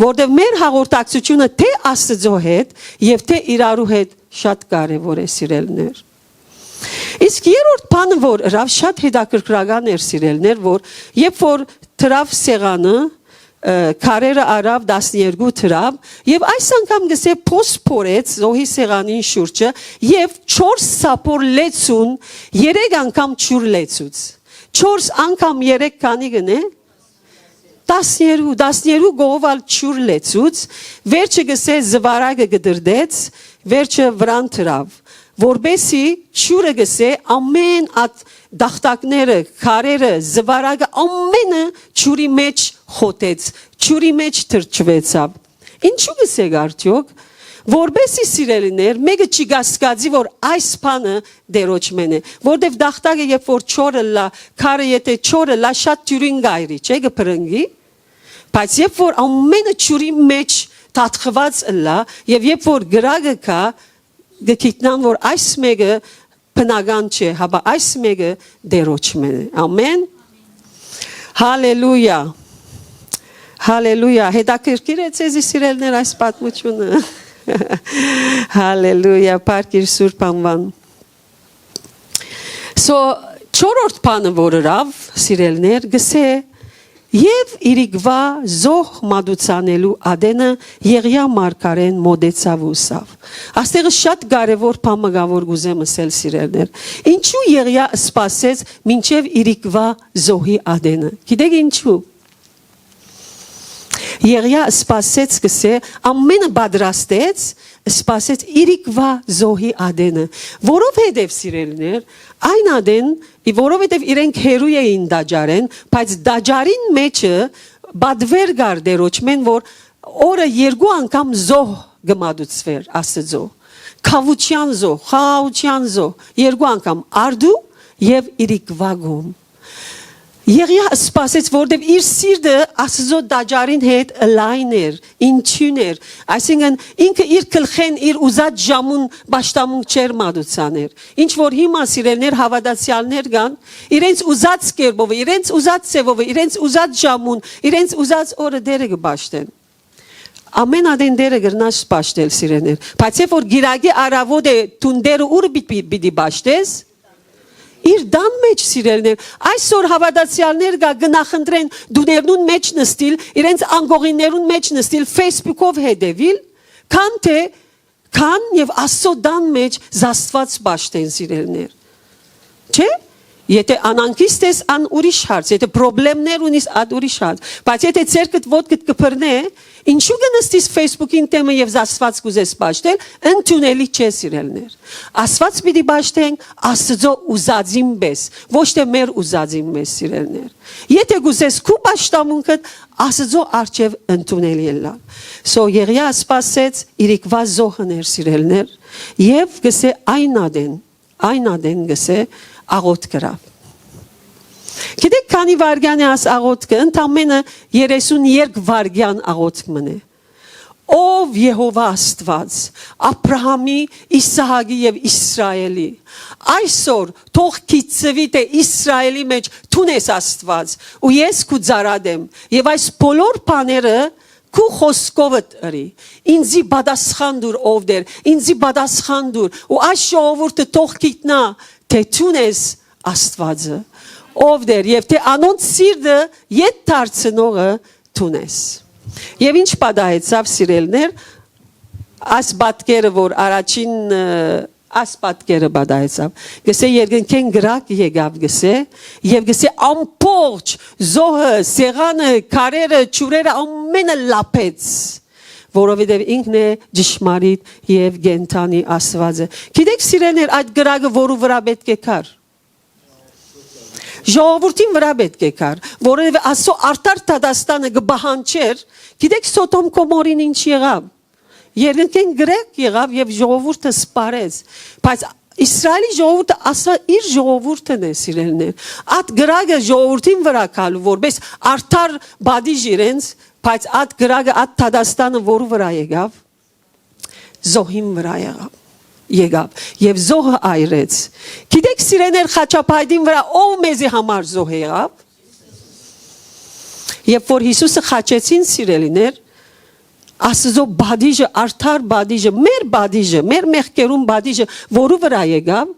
Որտեւ մեր հաղորդակցությունը թէ Աստուծոյ հետ եւ թէ իրարու հետ շատ կարեւոր է, սիրելիներ։ Իսկ երրորդ բանը, որ ըրաւ, շատ հետաքրքրական էր, սիրելիներ, որ երբ որ դրաւ սեղանը, ը, քարերը առաւ, տասներկու դրաւ, եւ այս անգամ գսէ փոս փորեց զոհի սեղանին շուրջը եւ չորս սափոր լեցուն երեք անգամ ջուր լեցուց։ Չորս անգամ երեք քանի կ'ընէ, տասներկու, տասներկու կողով ալ ջուր լեցուց, վերջը գսէ զուարակը կտրտեց, վերջը վրան դրաւ, որպեսզի ջուրը գսէ ամէն այդ տախտակները, քարերը, զուարակը, ամէնքը ջուրի մէջ խոթեց, ջուրի մէջ թռչուեցաւ։ Ինչու՞ կ'ըսէք արդեօք, որպեսզի, սիրելիներ, մէկը չի կասկածի, որ այս բանը Տիրոջմէն է, որտեւ տախտակը երբ որ չոր ըլլայ, քարը եթէ չոր ըլլայ, շատ դիւրին գայրի, չէ, կը փրնկի, բայց երբ որ ամէնքը ջուրի մէջ թաթխուած ըլլայ, եւ երբ որ կրակը գայ, կը գիտնան, որ այս մէկը բնական չէ, հապա այս մէկը Տիրոջմէն է։ Ամեն։ Հալելույա։ Հալելույա։ Հետաքրքիր է ձեզի, սիրելիներ, այս պատմությունը։ Հալելույա, փառք իր Սուրբ անուան։ So, չորրորդ բանը, որ ըրաւ, սիրելիներ, գսէ, եւ իրիկվա զոհ մատուցանելու ատենը Եղիա մարգարէն մօտեցաւ ու ըսաւ։ Աստեղը շատ կարեւոր բան մը կայ, որ կ'ուզեմ ըսել, սիրելիներ։ Ինչու Եղիա սպասեց մինչեւ իրիկվա զոհի ատենը։ Գիտեք ինչու։ Եղիա սպասեց, գսէ, ամէնքը պատրաստեց, սպասեց իրիկվա զոհի ատենը, որովհետեւ, սիրելիներ, այն ատեն, ի-, որովհետեւ իրենք հեռու էին տաճարէն, բայց տաճարին մէջը պատուէր կար Տիրոջմէն, որ օրը երկու անգամ զոհ կը մատուցուէր Աստուծոյ, քաւութեան զոհ, խաղաղութեան զոհ, երկու անգամ, արդու եւ իրիկվա կողմ։ Եղիա սպասեց, որտեւ իր սիրտը Աստուծոյ տաճարին հետ ըլայն էր, ինչուն էր։ Այսինքն, ինքը իր գլխէն, իր ուզած ժամուն պաշտամունք չէր մատուցան էր։ Ինչ որ հիմա, սիրելիներ, հաւատացեալներ կան, իրենց ուզած կերպով, իրենց ուզած ձեւով, իրենց ուզած ժամուն, իրենց ուզած օրը Տէրը կը պաշտեն։ Ամէն ատեն Տէրը կրնաս պաշտել, սիրելիներ։ Բայց երբ որ գիրագի առաւօտ է, դուն Տէրը ո՞ւր պի-, պի-, պիտի պաշտես։ Իր տան մէջ, սիրելիներ։ Այսօր հաւատացեալներ կայ, կը նախընտրեն տուներնուն մէջ նստիլ, իրենց անկողիններուն մէջ նստիլ, Facebook-ով հետեւիլ, քան թէ, քան եւ Աստուծոյ տան մէջ Աստուած պաշտեն, սիրելիներ։ Չէ՞։ Եթէ անհանգիստ ես, ան ուրիշ հարց, եթէ պրոբլեմներ ունիս, ան ուրիշ հարց, բայց եթէ ձեռքդ ոտքդ կը բռնէ, ինչու կը նստիս Facebook-ին թեմը եւ Աստուած կ'ուզես պաշտել, ընդունելի չէ, սիրելիներ։ Աստուած պիտի պաշտենք Աստուծոյ ուզածին պէս, ոչ թէ մեր ուզածին պէս, սիրելիներ։ Եթէ կ'ուզես քու պաշտամունքդ, Աստուծոյ առջեւ ընդունելի ըլլալ։ So, Եղիա սպասեց, իրիկվա զոհն էր, սիրելիներ, եւ կ'ըսէ, այն ատեն, այն ատեն կ'ըսէ, աղօթք ըրաւ։ Գիտեք, քանի վայրկեան է աս աղօթքը, ընդամենը երեսուն երկու վայրկեան աղօթք մըն է։ Ով Եհովա Աստուած, Աբրահամի, Իսահակի եւ Իսրայէլի, այսօր թող գիտցուի թէ Իսրայէլի մէջ դուն ես Աստուած ու ես քու ծառադ եմ, եւ այս բոլոր բաները քու խօսքովդ ըրի։ Ինծի պատասխան տուր, ով Տէր, ինծի պատասխան տուր ու այս ժողովուրդը թող գիտնայ թէ դուն ես Աստուածը, ով Տէր, եւ թէ անոնց սիրտը ետ դարձնողը դուն ես։ Եւ ինչ պատահեցաւ, սիրելիներ, այս պատկերը, որ առաջին, ը, այս պատկերը պատահեցաւ, կ'ըսէ, երկնքէն կրակ եկաւ, կ'ըսէ, եւ կ'ըսէ, ամբողջ զոհը, սեղանը, քարերը, ջուրերը, ամէնը լափեց, որովհետեւ ինքն է ճշմարիտ եւ կենդանի Աստուածը։ Գիտեք, սիրելիներ, այդ կրակը որու վրայ պէտք է գար։ Ժողովուրդին վրայ պէտք է գար, որովհետեւ Աստուծոյ արդար դատաստանը կը պահանջէր, գիտեք, Սոդոմ Գոմորին ինչ եղաւ։ Երկնքէն կրակ եղաւ եւ ժողովուրդը սպառեց, բայց Իսրայէլի ժողովուրդը ասա իր ժողովուրդն է, սիրելիներ։ Այդ կրակը ժողովուրդին վրայ գալու որպէս արդար պատիժ իրենց, բայց այդ կրակը, այդ դատաստանը որու վրայ եկաւ։ Զոհին վրայ եղաւ, եկաւ եւ զոհը այրեց։ Գիտեք, սիրելիներ, խաչապայտին վրայ ով մեզի համար զոհ եղաւ։ Երբ որ Յիսուսը խաչեցին, սիրելիներ, Աստուծոյ պատիժը, արդար պատիժը, մեր պատիժը, մեր մեղքերուն պատիժը որու վրայ եկաւ։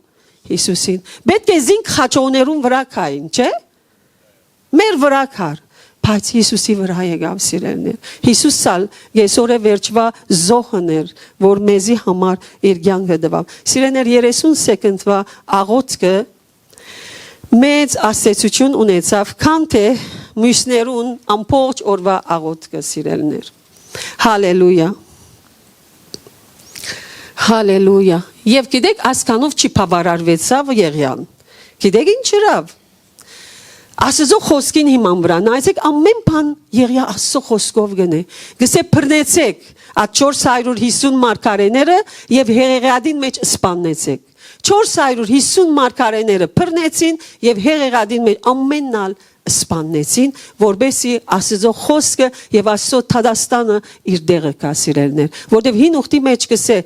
Յիսուսին։ Պէտք է զինք խաչողներուն վրայ գային, չէ՞։ Մեր վրայ գար, բայց Յիսուսի վրայ եկաւ, սիրելիներ։ Յիսուս ալ կեսօրէ վերջուայ զոհն էր, որ մեզի համար իր կեանքը տուաւ։ Սիրելիներ, երեսուն սեկունդվա աղօթքը մեծ ազդեցութիւն ունեցաւ, քան թէ միւսներուն ամբողջ օրուայ աղօթքը, սիրելիներ։ Հալելույա։ Հալելույա։ Եւ գիտեք, ասքանով չի բաւարարուեցաւ Եղիան։ Գիտեք ինչ ըրաւ։ Աստուծոյ խօսքին հիման վրայ, նայեցէք, ամէն բան Եղիա Աստուծոյ խօսքով կ'ընէ։ Կ'ըսէ, բռնեցէք այդ չորս հարիւր յիսուն մարգարէները եւ Հեղեղեատին մէջ սպաննեցէք։ Չորս հարիւր յիսուն մարգարէները բռնեցին եւ Հեղեղեատին մէջ ամէնն ալ սպաննեցին, որպէսզի Աստուծոյ խօսքը եւ Աստուծոյ դատաստանը իր տեղը գայ, սիրելիներ, որտեւ հին ուխտի մէջ կ'ըսէ,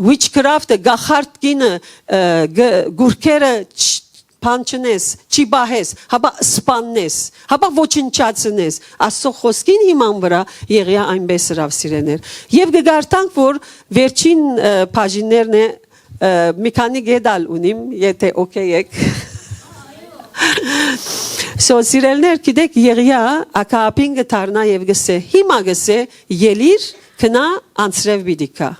witchcraft-ը, կախարդ կինը, ը, գ-, գուրքերը չ-, բան չնես, չի պահես, հապա սպաննես, հապա ոչնչացնես։ Աստուծոյ խօսքին հիման վրայ Եղիա այնպէս ըրաւ, սիրելիներ։ Եւ կը կարդանք, որ վերջին, ը, բաժիններն է, ը, մի քանի կետ ալ ունիմ, եթէ օքեյ եք։ So, սիրելիներ, գիտեք, Եղիա Ակաաբին կը դառնայ եւ կ'ըսէ, հիմա կ'ըսէ, ելիր, գնա, անձրեւ պիտի գայ։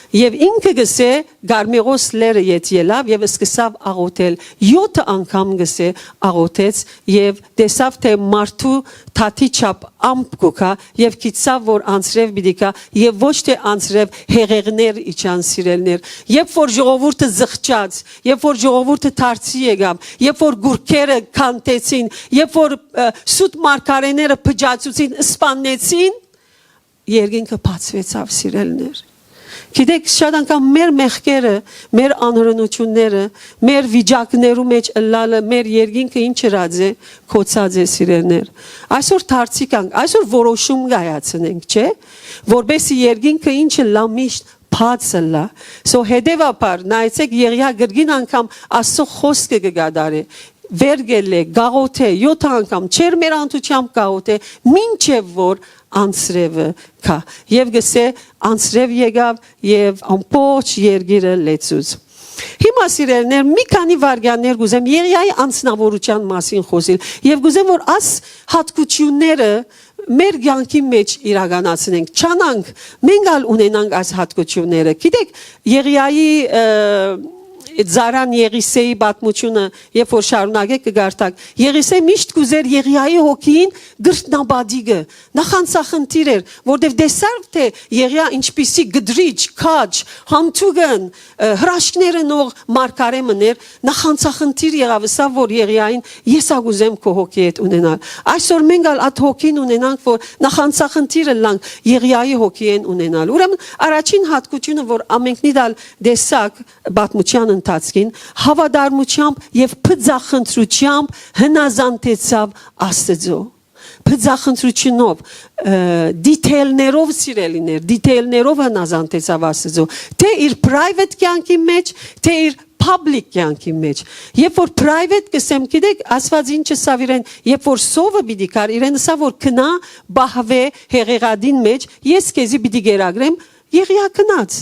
Եւ ինքը կ'ըսէ, Կարմեղոս լեռը ետ ելաւ եւ սկսաւ աղօթել, յոթը անգամ կ'ըսէ աղօթեց եւ տեսաւ թէ մարդու թաթի չափ ամպ կու գայ եւ գիտցաւ որ անձրեւ պիտի գայ եւ ոչ թէ անձրեւ, հեղեղներ իջան, սիրելիներ, երբ որ ժողովուրդը զղջաց, երբ որ ժողովուրդը դարձի եկաւ, երբ որ գուրքերը քանտեցին, երբ որ, ը, սուտ մարգարէները փճացուցին, սպաննեցին, երկինքը բացուեցաւ, սիրելիներ։ Գիտեք, շատ անգամ մեր մեղքերը, մեր անհրնութիւնները, մեր վիճակներու մէջ ըլլալը, մեր երկինքը ինչ ըրած է, կոչած է, սիրելիներ։ Այսօր դարձի կանք, այսօր որոշում կայացնենք, չէ՞, որպեսզի երկինքը ինչ ըլլայ, միշտ բաց ըլլայ։ So, հետեւաբար, նայեցեք, Եղիա կրկին անգամ Աստծո խօսքը կը կատարէ, վեր կ'ելլէ, կ'աղօթէ, եօթ անգամ, չերմերանցութեամբ կ'աղօթէ, մինչեւ որ անձրեւը գայ։ Եւ կ'ըսէ. «Անձրեւ եկաւ եւ ամբողջ երկիրը լեցուց»։ Հիմա, սիրելիներ, մի քանի վայրկեաններ կ'ուզեմ Եղիայի անձնաւորութեան մասին խօսիլ եւ կ'ուզեմ, որ աս յատկութիւնները մեր կեանքի մէջ իրականացնենք, չանանք, մենք ալ ունենանք այս յատկութիւնները։ Գիտեք, Եղիայի, ը, ծառան Եղիսէի պատմութիւնը, երբ որ շարունակեք կը կարդաք, Եղիսէ միշտ կ'ուզէր Եղիայի հոգին կրթնապատիկը, նախանձախնդիր էր, որտեւ տեսար, թէ Եղիա ինչպիսի կտրիճ, քաջ, յանդուգն, ը, հրաշքներ ընող մարգարէ մըն էր, նախանձախնդիր եղաւ, ըսաւ, որ Եղիային ես ա կ'ուզեմ քո հոգի հետ ունենալ։ Այսօր մենք ալ այդ հոգին ունենանք, որ նախանձախնդիր ըլլանք Եղիայի հոգիէն ունենալ։ Ուրեմն առաջին յատկութիւնը, որ ամենքնիդ ալ տեսաք պատմութեան ընթացքին, հաւատարմութեամբ եւ բծախնդրութեամբ հնազանդեցաւ Աստծոյ։ Բծախնդրութիւնով, ը, դիթէյլներով, սիրելիներ, դիթէյլներով հնազանդեցաւ Աստծոյ, թէ իր private կեանքի մէջ, թէ իր public կեանքի մէջ։ Երբ որ private կ'ըսեմ, գիտեք, Աստուած ինչ ըսաւ իրեն, երբ որ սովը պիտի գար, իրեն ըսաւ, որ գնա, պահուէ հեղեղատին մէջ, ես քեզի պիտի կերակրեմ, Եղիա գնաց։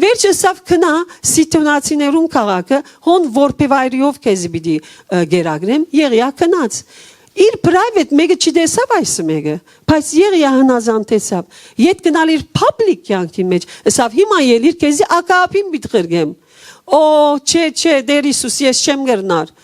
Վերջը ըսաւ, գնա, Սիդոնացիներուն քաղաքը, հոն որբեվայրիով քեզի պիտի, ը, կերակրեմ, Եղիա գնաց։ Իր private մէկը չտեսաւ այս մէկը, բայց Եղիա հնազանդեցաւ։ Ետ գնալ իր public կեանքի մէջ, ըսաւ, հիմա ելիր, քեզի Ակաաբին պիտի ղրկեմ։ Օ, չէ, չէ, Տէր Յիսուս, ես չեմ կրնար։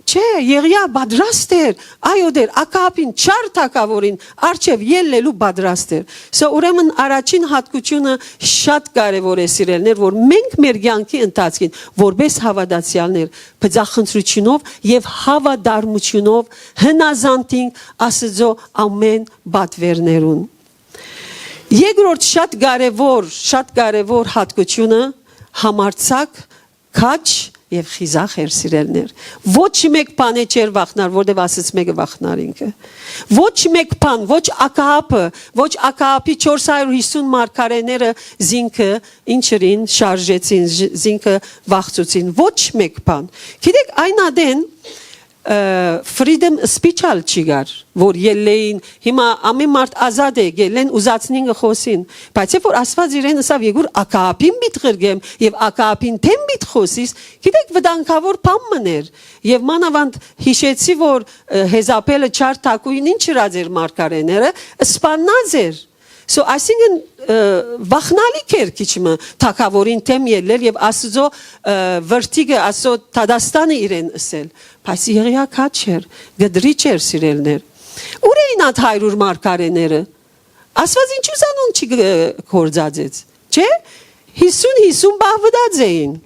Չէ, Եղիա պատրաստ էր, այո, Տէր, Ակաաբին, չար թագաւորին առջեւ ելլելու պատրաստ էր։ So, ուրեմն առաջին յատկութիւնը շատ կարեւոր է, սիրելիներ, որ մենք մեր կեանքի ընթացքին, որպէս հաւատացեալներ, բծախնդրութիւնով եւ հաւատարմութիւնով հնազանդենք Աստծոյ ամէն պատուէրներուն։ Երկրորդ շատ կարեւոր, շատ կարեւոր յատկութիւնը համարձակ, քաջ եւ խիզախ էր, սիրելիներ։ Ոչ մէկ բանէ չէր վախնար, որտեւ ասեց մէկը վախնար ինքը։ Ոչ մէկ բան, ոչ Ակաաբը, ոչ Ակաաբի չորս հարիւր յիսուն մարգարէները զինքը ինչ ըրին, շարժեցին, ժ-, զինքը վախցուցին։ Ոչ մէկ բան։ Գիտեք, այն ատեն, ը, freedom speech ալ չի գար, որ ելլեին, հիմա ամեն մարդ ազատ է, ելլեն ուզածնին կը խօսին, բայց երբ որ Աստուած իրեն ըսաւ, «Եկուր Ակաաբին պիտի ղրկեմ եւ Ակաաբին դէմ պիտի խօսիս», գիտեք, վտանգաւոր բան մըն էր, եւ մանաւանդ յիշեցի, որ, ը, Հեզապէլը չար թագուհին ինչ ըրած էր մարգարէները, սպաննած էր։ So, այսինքն, ը, վախնալիք էր քիչ մը թագաւորին դէմ ելլել եւ Աստուծոյ, ը, վրդիկը, Աստուծոյ դատաստանը իրեն ըսել։ Բայց Եղիա քաջ էր, կտրիճ էր, սիրելիներ։ Ո՞ւր էին այդ հարիւր մարգարէները։ Աստուած ինչու զանոնք չի գ-, գործածեց, չէ՞։ Յիսուն, յիսուն պահ վտած էին։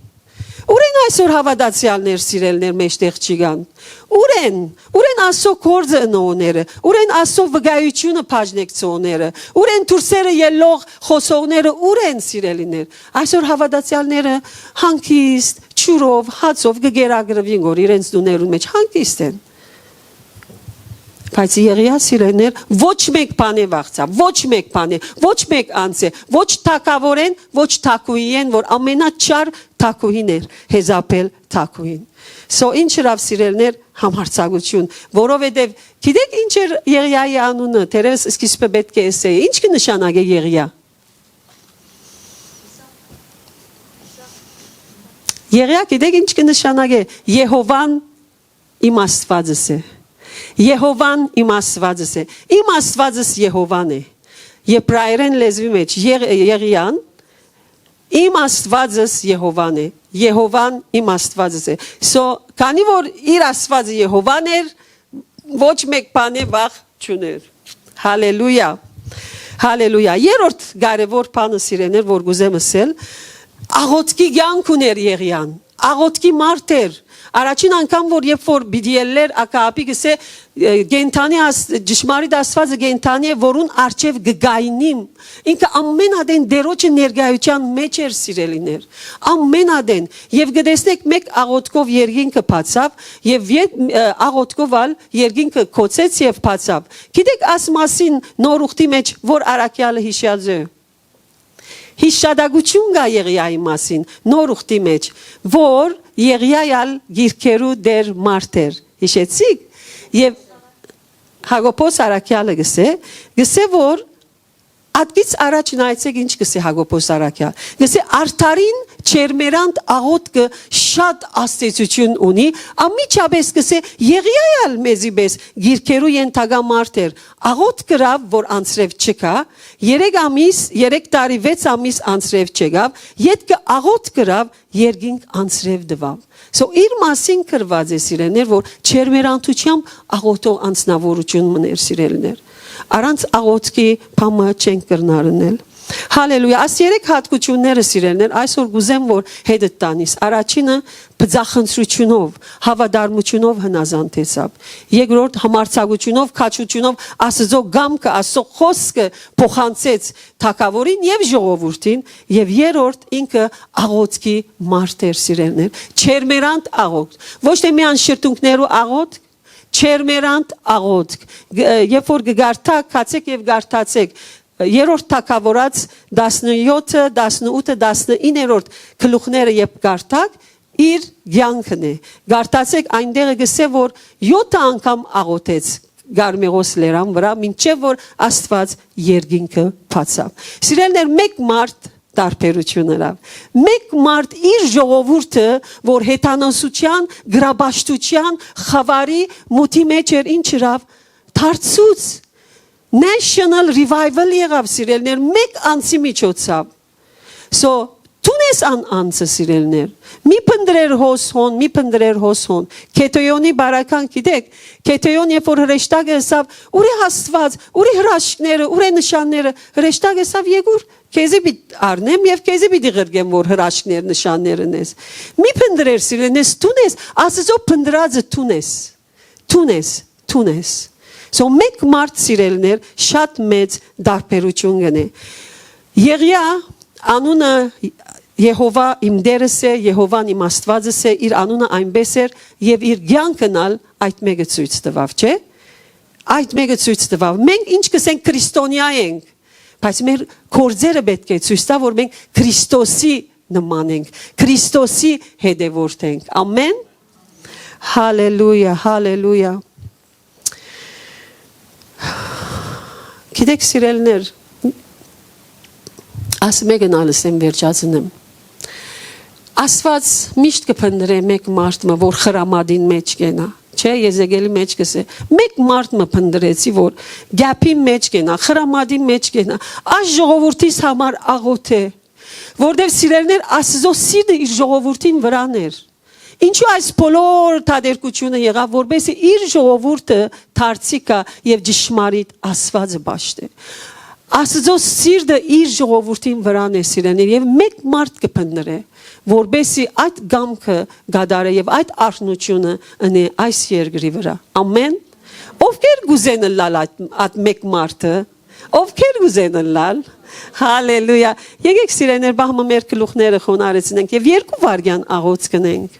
Ո՞ւր են այսօր հաւատացեալներ, սիրելիներ, մէջտեղ չի կան։ Ո՞ւր են, ո՞ւր են Աստծո գործը ընողները, ո՞ւր են Աստծո վկայութիւնը բաժնեկցողները, ո՞ւր են դուրսերը ելլող խօսողները, ո՞ւր են, սիրելիներ։ Այսօր հաւատացեալները հանգիստ, ջուրով, հացով կը կերակրուին, որ իրենց տուներուն մէջ հանգիստ են։ Բայց Եղիա, սիրելիներ, ոչ մէկ բանէ վախցաւ, ոչ մէկ բանէ, ոչ մէկ անձէ, ոչ թագաւորէն, ոչ թագուհիէն, որ ամենաչար թագուհին էր, Հեզապէլ թագուհին։ So, ինչ ըրաւ, սիրելիներ, համարձակութիւն, որովհետեւ գիտեք ինչ էր Եղիայի անունը, թերեւս սկիզբը պէտք է ըսէի, ինչ կը նշանակէ Եղիա։ Եղիա, գիտեք ինչ կը նշանակէ, Եհովան իմ Աստուածս է։ Եհովան իմ Աստուածս է։ Իմ Աստուածս Եհովան է։ Եբրայերէն լեզուի մէջ Եղ-, Եղիան, իմ Աստուածս Եհովան է։ Եհովան իմ Աստուածս է։ So, քանի որ իր Աստուածը Եհովան էր, ոչ մէկ բանէ վախ չուներ։ Հալելույա։ Հալելույա։ Երրորդ կարեւոր բանը, սիրելիներ, որ կ'ուզեմ ըսել, աղօթքի կեանք ունէր Եղիան։ աղօթքի մարդ էր։ Առաջին անգամ որ երբ որ պիտի ելլեր ակը աբի գսէ, «Կենդանի Աս-, ճշմարիտ Աստուածը կենդանի է, որուն առջեւ կգայնիմ»։ Ինքը ամեն ատեն Տերոջը ներկայութեան մէջ էր, սիրելիներ։ Ամեն ատեն։ Եւ կտեսնեք, մէկ աղօթքով երկինքը բացաւ, եւ ե-, ը, աղօթքով ալ երկինքը կոչեց եւ բացաւ։ Գիտեք, աս մասին նոր ուխտի մէջ որ առաքեալը յիշած է։ Հիշատակություն կայ Եղիայի մասին նոր ուխտի մէջ, որ Եղիա ալ գիրքերու դեր մարդ էր։ Յիշեցի՞ք։ Եւ Հակոբոս առաքեալը գսէ, գսէ որ ատկից առաջ նայեցէք ինչ գսէ Հակոբոս առաքեալ։ Գսէ, արդարին չերմերանդ աղօթքը շատ ազդեցություն ունի, անմիջապէս գսէ, Եղիա ալ մեզի պէս գիրքերու ենթակայ մարդ էր, աղօթք կրաւ որ անձրեւ չկայ, երեք ամիս, երեք տարի վեց ամիս անձրեւ չեկաւ, ետքը աղօթք կրաւ, երկինք անձրեւ տուաւ։ So, իր մասին գրուած է, սիրելիներ, որ չերմերանթութեամբ աղօթող անձնաւորութիւն մըն էր, սիրելիներ։ Առանց աղօթքի բան մը չենք կրնար ընել։ Հալելույա, այս երեք հատկությունները, սիրելիներ, այսօր կուզեմ որ հետդ տանիս։ Առաջինը, բծախնդրութիւնով, հաւատարմութիւնով հնազանդեցաւ։ Երկրորդ, համարձակութիւնով, քաջութիւնով Աստուծոյ կամքը, Աստուծոյ խօսքը փոխանցեց թագաւորին եւ ժողովուրդին, եւ երրորդ, ինքը աղօթքի մարդ էր, սիրելիներ։ Չերմերանդ աղօթք, ոչ թե միայն շրթունքներու աղօթք, չերմերանդ աղօթք։ Ը, երբ որ կգարթաք, գացեք եւ գարթացեք, երրորդ թագաւորաց տասնեօթը, տասնութը, տասնիններորդ գլուխները երբ գարթաք, իր կեանքն է։ Գարթացեք, այնտեղը գսէ որ յոթ անգամ աղօթեց Կարմեղոս լերան վրայ, մինչեւ որ Աստուած երկինքը բացաւ։ Սիրելիներ, մէկ մարդ տարբերություն ըրաւ։ Մէկ մարդ իր ժողովուրդը, որ հեթանոսութեան, գրաբաշտութեան, խաւարի մութի մէջ էր, ինչ ըրաւ, դարձուց, national revival եղաւ, սիրելիներ, մէկ անձի միջոցաւ։ So, տուն ես ան անձը, սիրելիներ։ Մի փնտրեր հոս հոն, մի փնտրեր հոս հոն։ Գեդեոնի բարական գիտեք, Գեդեոն երբ որ հրեշտակը ըսաւ, «Ուրի Աստուած, ուրի հրաշքները, ուրի նշանները», հրեշտակը ըսաւ, «Եկուր, քեզի պիտի առնեմ եւ քեզի պիտի ղրկեմ որ հրաշքներ նշաններ ընես»։ Մի փնտրեր, սիրելիներ, տուն ես, Աստուծոյ փնտրածը տուն ես, տուն ես, տուն ես։ So, մէկ մարդ, սիրելիներ, շատ մեծ տարբերություն կ'ընէ։ Եղիա անունը, «Եհովա իմ Տերս է, Եհովան իմ Աստուածս է», իր անունը այնպէս էր եւ իր կեանքն ալ այդ մէկը ցոյց տուաւ, չէ՞։ Այդ մէկը ցոյց տուաւ։ Մենք ինչ կ'ըսենք, քրիստոնեայ ենք, բայց մեր գործերը պէտք է ցոյց տայ որ մենք Քրիստոսի նման ենք, Քրիստոսի հետեւորդ ենք։ Ամեն։ Հալելույա, հալելույա։ Գիտեք, սիրելիներ, աս մէկն ալ ըսեմ, վերջացնեմ։ Աստուած միշտ կը փնտրէ մէկ մարդ մը որ խրամատին մէջ կենայ, չէ՞, Եզեկիելի մէջ կ'ըսէ, մէկ մարդ մը փնտրեցի որ կեանքի մէջ կենայ, խրամատին մէջ կենայ, այս ժողովուրդիս համար աղօթէ, որտեւ, սիրելիներ, Աստուծոյ սիրտը իր ժողովուրդին վրան էր։ Ինչու այս բոլոր թատերգութիւնը եղաւ, որպէսզի իր ժողովուրդը դարձի գայ եւ ճշմարիտ Աստուածը պաշտէ։ Աստուծոյ սիրտը իր ժողովուրդին վրան է, սիրելիներ, եւ մէկ մարդ կը փնտրէ, որպէսզի այդ կամքը կատարէ եւ այդ արթնութիւնը ընէ այս երկրի վրայ։ Ամեն։ Ովքեր կ'ուզեն ըլլալ այդ, այդ մէկ մարդը, ովքեր կ'ուզեն ըլլալ։ Հալելույա։ Եկեք, սիրելիներ, պահ մը մեր գլուխները խոնարհեցնենք եւ երկու վայրկեան աղօթք ընենք։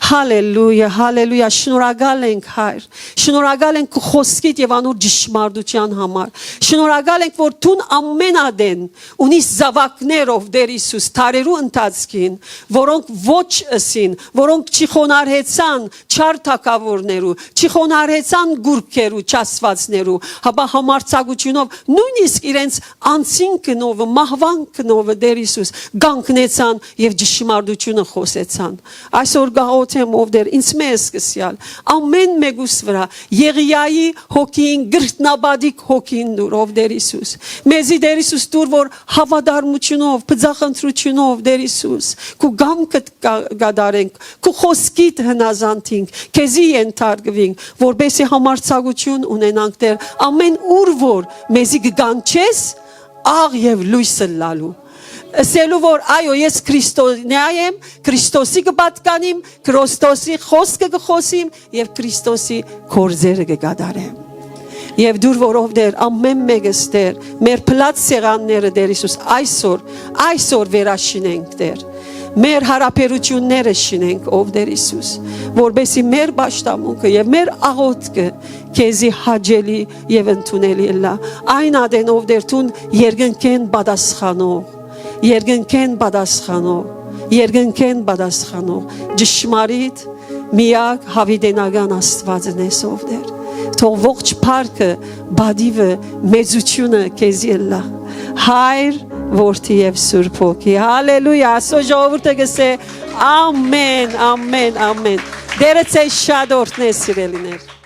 Հալելույա, հալելույա, շնորհակալ ենք, Հայր։ Շնորհակալ ենք քու խօսքիդ եւ անոր ճշմարտութեան համար։ Շնորհակալ ենք որ դուն ամեն ատեն ունիս զաւակներ, ով Տեր Յիսուս, դարերու ընթացքին, որոնք ոչ ըսին, որոնք չխոնարհեցան չար թագաւորներու, չխոնարհեցան կուռքերու, չաստուածներու, հապա համարձակութիւնով, նոյնիսկ իրենց անձին գնովը, մահուան գնովը, Տեր Յիսուս, կանգնեցան եւ ճշմարտութիւնը խօսեցան։ Այսօր կ'աղօթեմ, ով Տեր, ինձ մէ սկսեալ, ամեն մէկուս վրայ Եղիայի հոգին, կրկնապատիկ հոգին տուր, ով Տեր Յիսուս։ Մեզի, Տեր Յիսուս, տուր որ հաւատարմութիւնով, բծախնդրութիւնով, Տեր Յիսուս, քու կամքդ կա-, կատարենք, քու խօսքիդ հնազանդինք, քեզի ենթարկուինք, որպէսզի համարձակութիւն ունենանք, Տեր, ամեն ուր որ մեզի կկանչես, աղ եւ լոյս ըլլալու։ Ըսելու որ այո, ես Քրիստոնեայ եմ, Քրիստոսի կը պատկանիմ, Քրիստոսի խօսքը կը խօսիմ եւ Քրիստոսի գործերը կը կատարեմ։ Եւ դուր որ ով Տեր, ամէն մեկս Տեր, մեր փլած սեղանները Տեր Հիսուս, այսօր, այսօր վերաշինենք Տեր։ Մեր հարաբերությունները շինենք ով Տեր Հիսուս, որպեսզի մեր պաշտամունքը եւ մեր աղոթքը քեզի հաճելի եւ ընդունելի ըլլայ։ Այն ատեն ով Տեր, դուն երկնքէն պատասխանող, երկնքէն պատասխանող, երկնքէն պատասխանող, ճշմարիտ, միակ, յաւիտենական Աստուածն ես ով Տեր։ Թող ողջ փառքը, պատիւը, մեծութիւնը քեզի ըլլայ։ Հայր, Որդի եւ Սուրբ Հոգի։ Հալելույա։ Ասոր ժողովուրդը կ'ըսէ. «Ամէն, ամէն, ամէն»։ Տերը ձեզ շատ օրհնէ, սիրելիներ։